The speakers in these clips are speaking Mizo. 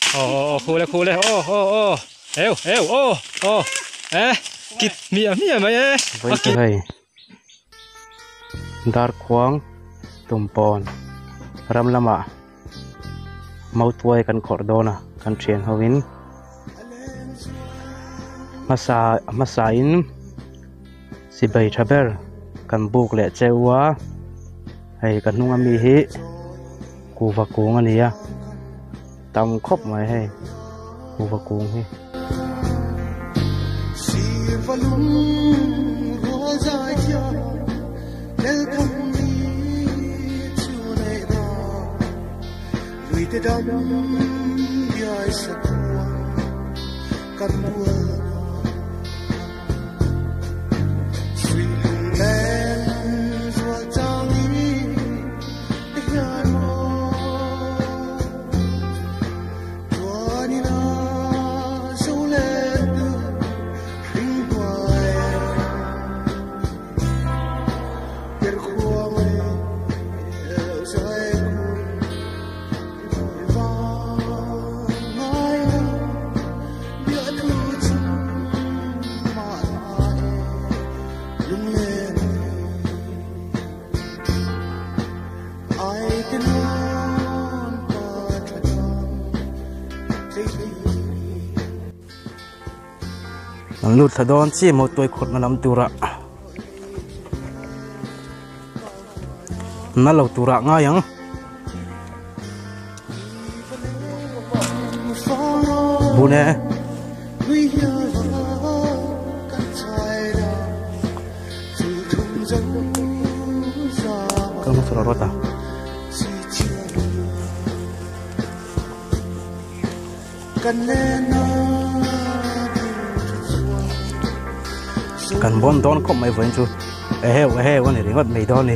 Aw aw aw khu le khu le aw aw aw eu eu aw aw e kit hmiah hmiah mai e a kit. Hei Darkhuang Tumpawn ram lamah mautuai kan khawrh dawn a kan thian ho in hmasa hmasa in sipai tha ber kan buk leh cheu a hei ka hnung ami hi kuhva kung a ni a tam khawp mai hei kuhva kung hi. An lut thla dawn chiah maw tuai khawrhna lam turah na lo turah ngai ang. Bun e. Kal hmasa rawh rawt a. Kan bawn dawn khawp mai vawiin chu eheu eheu a ni ringawt mai dawn a ni.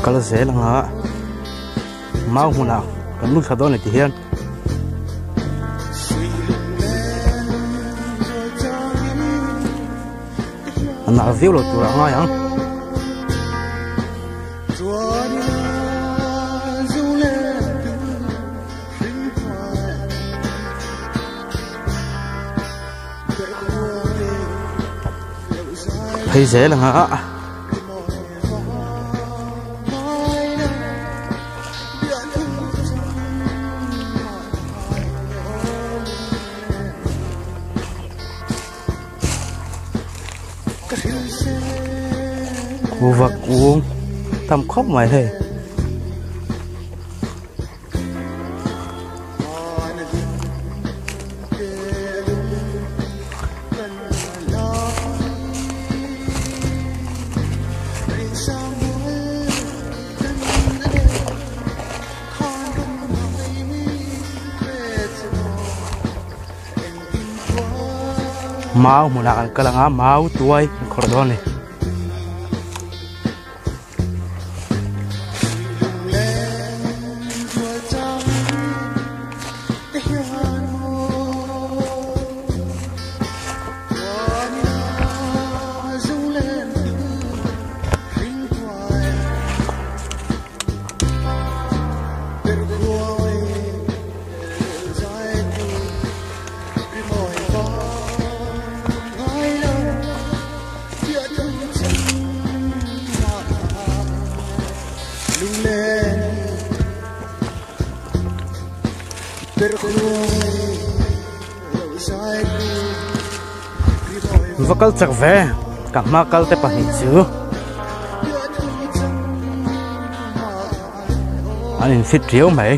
Kal zel anga mau hmunah kan lut thla dawn a ni ti hian. A nalh viau lo turah a ngai ang. Phei zel anga a. Kuhva kung tam khawp mai hei. Mau hmunah kan kal ang a mau tuai an khawrh dawn a ni. Va kal chak ve ka hma kal te pahnih chu an in fit riau mai.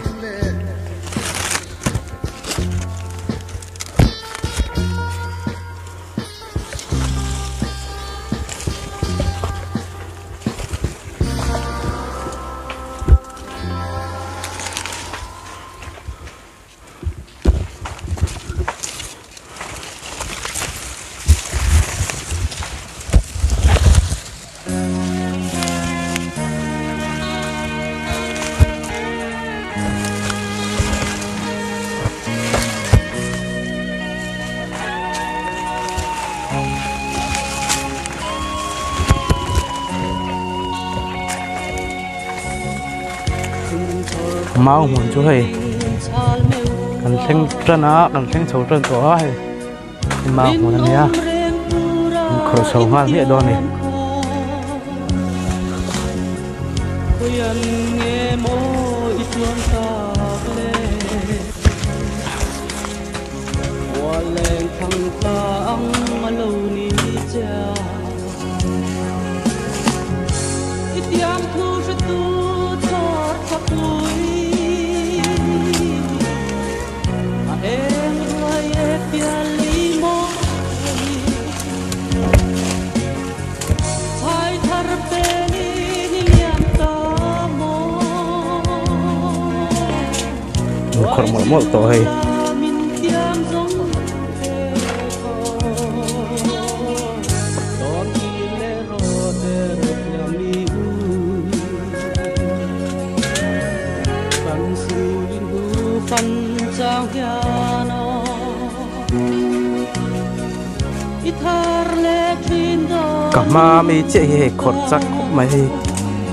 Mau hmun chu hei kan thleng tan a kan thleng chho tan tawh a hei mau hmun a nia an khawrh chho nghal hmiah dawn a ni. Khawrh mawlh mawlh tawh hei. Ka hma mi chiah hi hei khawrh chak khawp mai hei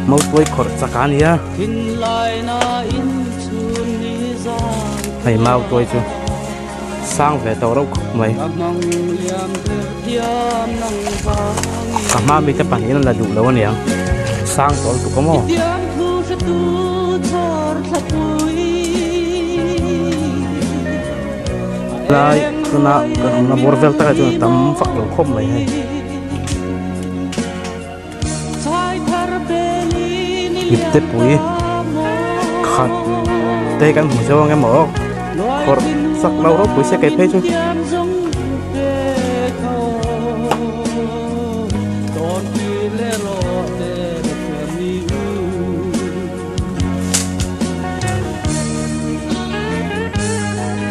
mautuai khawrh chak a nia hei mautuai chu sang ve tawh reuh khawp mai ka hma mite pahnihin an la duh lo aniang sang tawh lutuk a maw. Lai tuna kan awmna bawr vel takah chuan a tam vak lo khawp mai hei. Ipte pui khat te kan hmu zeuh ang emaw khawrh sak lo ropui se kei phei chu.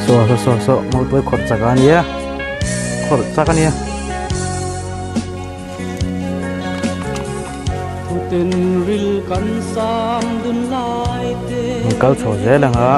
Saw saw saw saw mawtuai khawrh chak a nia khawrh chak a nia. An kal chho zel ang a.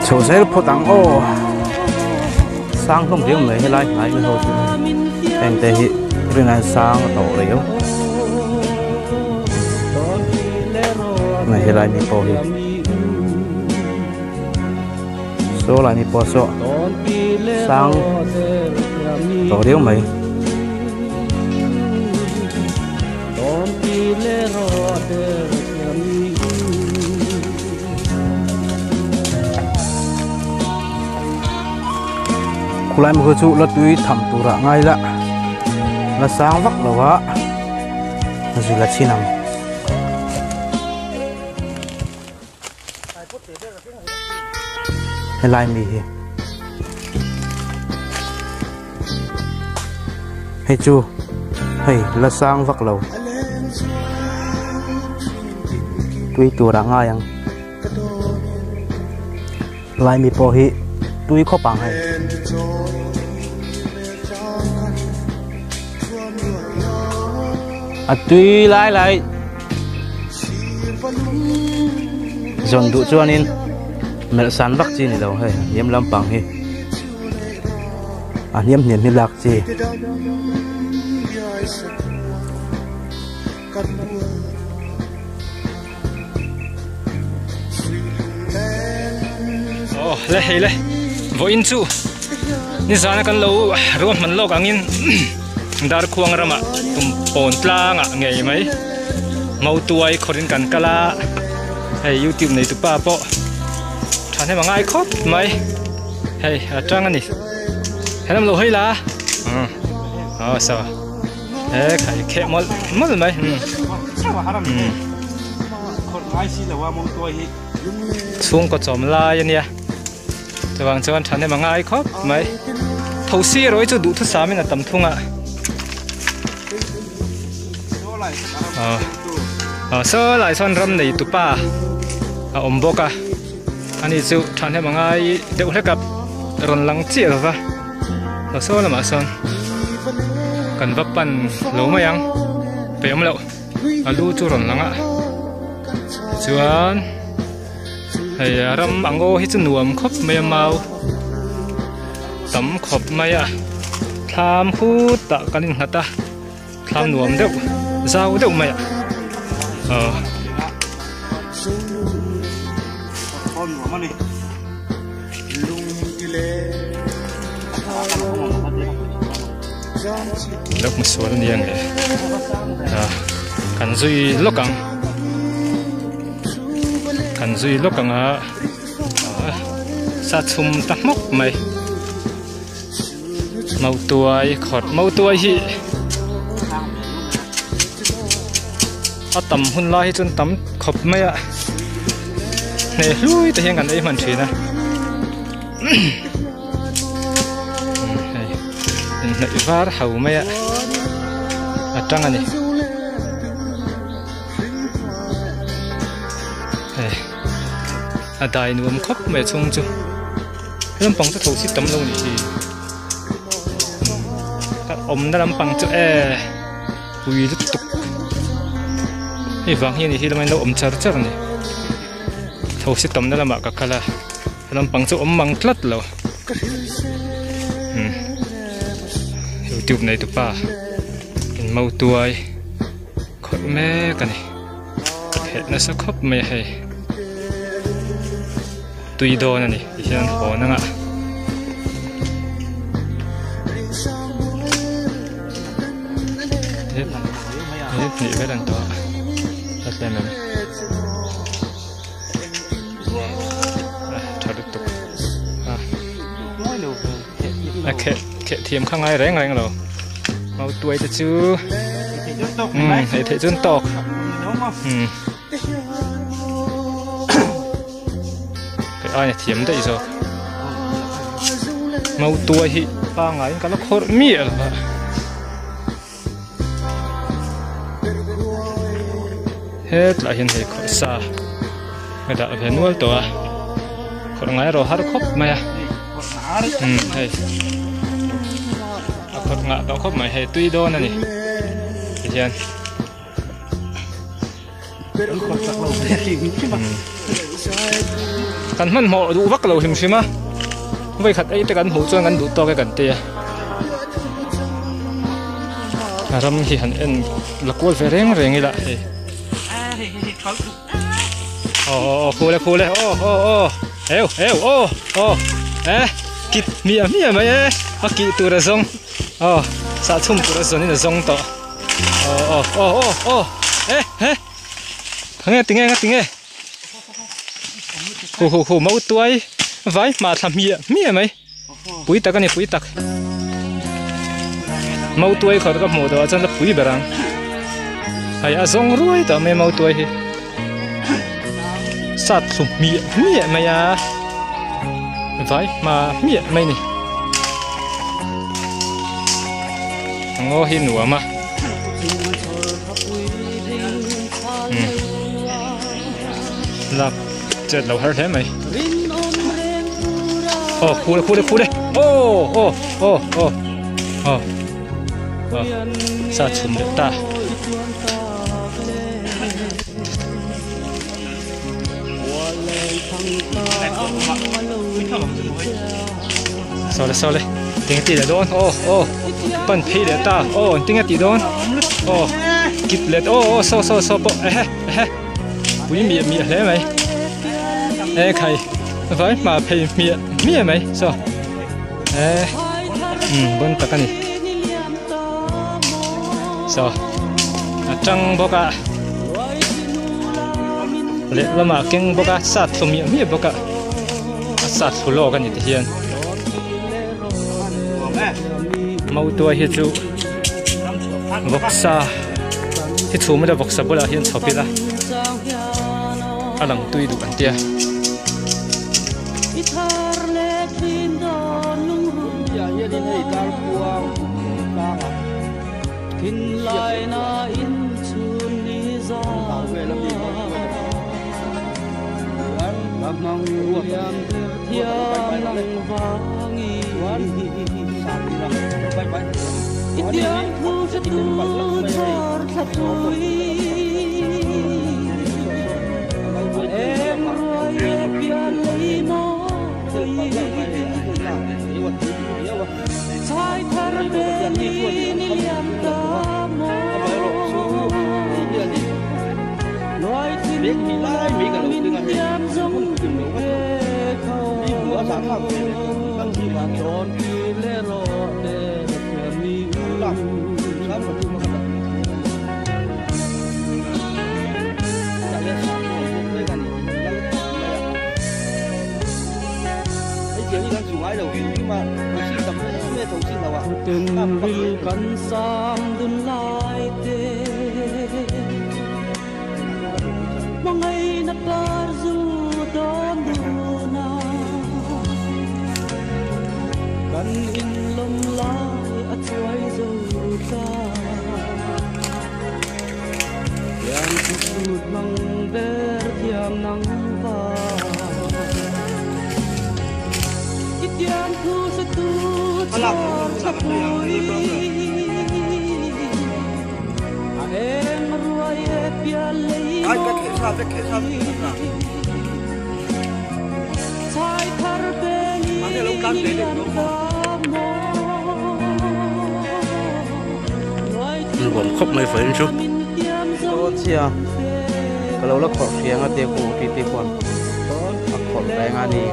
Chho zel phawt ang aw sang hlawm riau mai helai hnai mi ho chu heng te hi rin an sang a tawh riau helai mi pawh hi saw lai mi pawh saw sang tawh riau mai. Khulai maw chu la tui tham turah ngai la la sang vak lo a zul a chhin ang. Helai mi hi hei chu hei la sang vak lo tui tur ah ngai ang lai mi pawh hi tui khawp ang hei. A tui lai lai. Zawn duh chuanin melh san vak chi ni lo hei hniam lampang hi a hniam hniam hi lak chi. Aw le hei le vawiin chu nizana kan lo ruahman lawk angin Darkhuang ramah tum pawn tlangah ngei mai Mautuai khawrin kan kal a hei youtube nei tupa pawh thahnem a ngai khawp mai hei a tang a ni helam lo hawi la aw saw he khai kheh mawlh mawlh mai chhungkaw chawm lai a nia chuvang chuan thahnem a ngai khawp mai. Thosi erawh hi chu duhthusam in a tam thung a. Aw saw lai sawn ram nei tupa a awm bawk a ani chu thahnem a ngai deuh hlek a rawn lang chiah lo va aw saw lamah sawn kan va pan lo mai ang pe awm loh a lu chu rawn lang a tichuan hei ram a ngaw hi chu nuam khawp mai a mau tam khawp mai a thlam khutah kan innghat a. Thlam nuam deuh zau deuh mai a aw. Lok misual a nia nge a kan zui lawk ang kan zui lawk ang a sa chhum ta hmawk mai. Mautuai khawrh mautuai hi a tam hun lai hi chuan tam khawp mai a hne hlui te hian kan ei hman thin a hei inhnawih var ho mai a a tang a ni hei a dai nuam khawp mai a chhung chu. Lampang chu tho si tam lo nih hi ka awmna lampang chu e pui lutuk hei vang hian hi lama in lo awm char char a ni tho si tamna lamah ka kal a lampang chu awm mang tlat lo umm youtube nei tupa in mautuai khawih mek a ni ka phelh nasa khawp mai a hei. Tui dawn a ni ti hian hawn anga he hnih vel an tawh a tlem em tha lutuk a kheh kheh thiam kha ngai reng reng lo mau tuai te chu um hei theih chuan tawk um. Ai a thiam daih zawk mautuai hi pangaiin ka la khawrh miah lo a hetlai hian hei khawrh sa ka dah ve nual tawh a khawrh ngai erawh har khawp mai a umm hei a khawrh ngah tawh khawp mai hei tui dawn a ni tihian. Kan hmanhmawh duh vak lo hrim hrim a, vawikhat ei te kan hmuh chuan kan duh tawk e kan ti a. A ram hi han en la kual ve reng reng ila hei. Aw aw aw khule khule aw aw aw eu eu aw aw e kit hmiah hmiah mai e a kih tur a zawng aw sahchhum tur a zawnin a zawng tawh. Aw aw aw aw eh eh nge tinge nga tinge hu hu hu mau tuai vai hma thla hmiah hmiah mai pui tak ani pui tak mau tuai kha ka hmuh tawh ah chuan la pui ber ang hei a zawng ruai tawh mai mau tuai hi sat thlu hmiah hmiah mai a vai hma hmiah mai ni. Ngaw hi nuam a umm lak chet lo har hle mai aw khu le khu le khu le aw aw aw aw aw aw sa chhum leh ta. Saw le saw le tinge tih leh dawn aw aw pan phei leh ta aw tinge tih dawn aw kip leh aw aw saw saw saw pawh ehe ehe pui miah miah hle mai e khai vai hma phei hmiah hmiah mai saw e um bon tak a ni saw a tang bawk a lehlamah keng bawk a sat thlu miah miah bawk a. A sat thlu lawk a ni ti hian mautuai hi chu vawksa hi chhum ila vawksa bulah hian chhawp ila a lang tui duh an tia. Nuam khawp mai vawiin chu dawn chiah a ka lo la khawrh hriang a te khu ti te khuan a khawrh reng a ni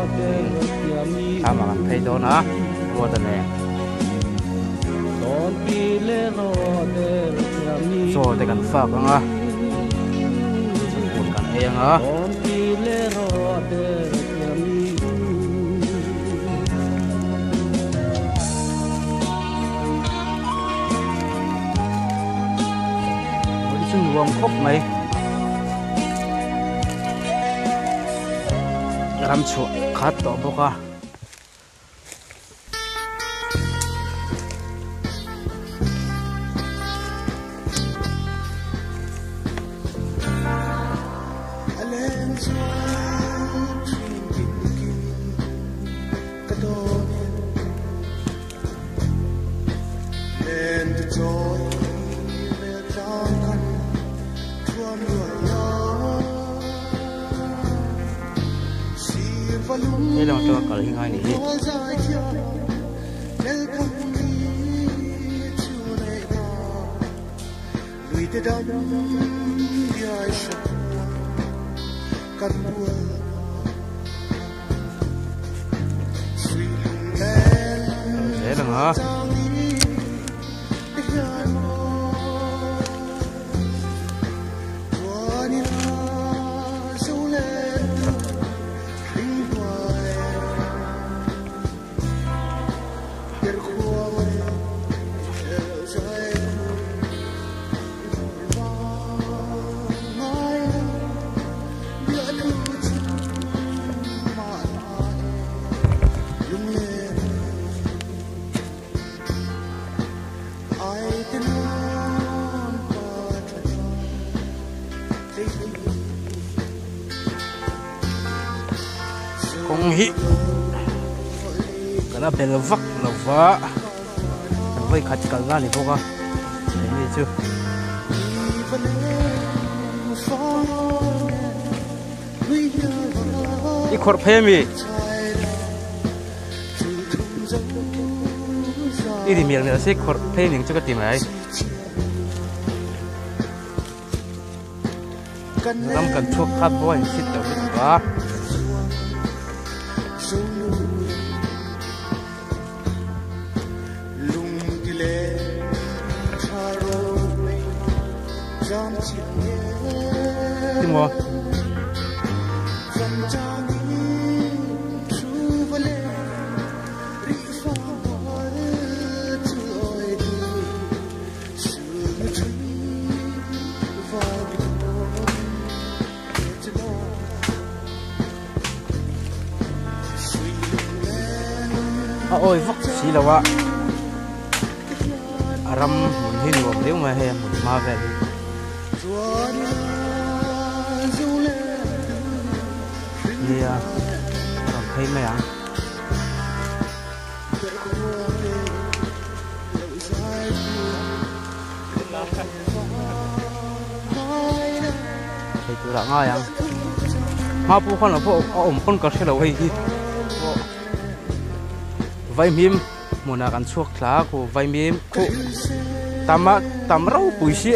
thlam ah kan phei dawn a ruat a nen chaw te kan fak ang a chhun kan ei ang a. Chu nuam khawp mai ram chhuah khat tawh bawk a. He lam atanga kal hi ngai ni hi. Zel ang a. Kawng hi ka la bel vak lo va kan vawi khat kal na a ni bawk a keini chu. I khawrh phei ami? I ri mial mial si khawrh phei ning chu ka ti mai. Ram kan chhuak khat pawh a insit lo lutuk a. Timaw? A awi vak si lo a. A ram hmun hi nuam riau mai a hei a hmun hma vel hi. Nia a rawn phei mai ang. Thei turah ngai ang. Hma pawh khan a awm pawn ka hrelo hei hi. Vaimim hmunah kan chhuak thla a khu vaimim khuh tam a tam ropui si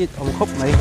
it awm khawp mai.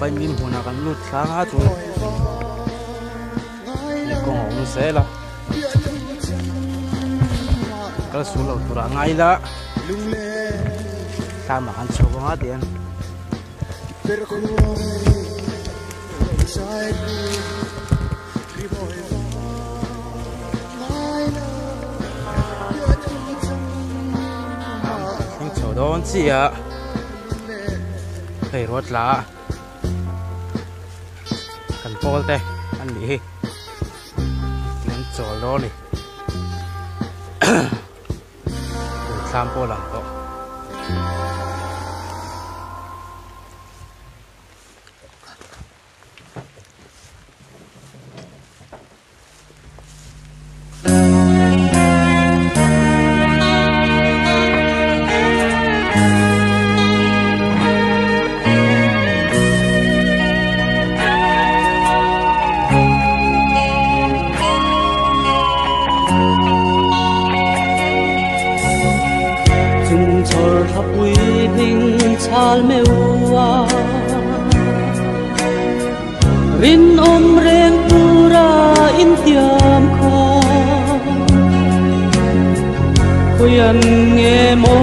Vaimim hmunah kan lut thlang a chu kawng a awm zel a kal sul lo turah ngai ila tlamah kan chho vang a tiang. Thleng chho dawn chiah hei ruat la kan pawl te an nih hi an chawl dawn a ni. Thlam pawh a lang tawh. Khuyan nge mo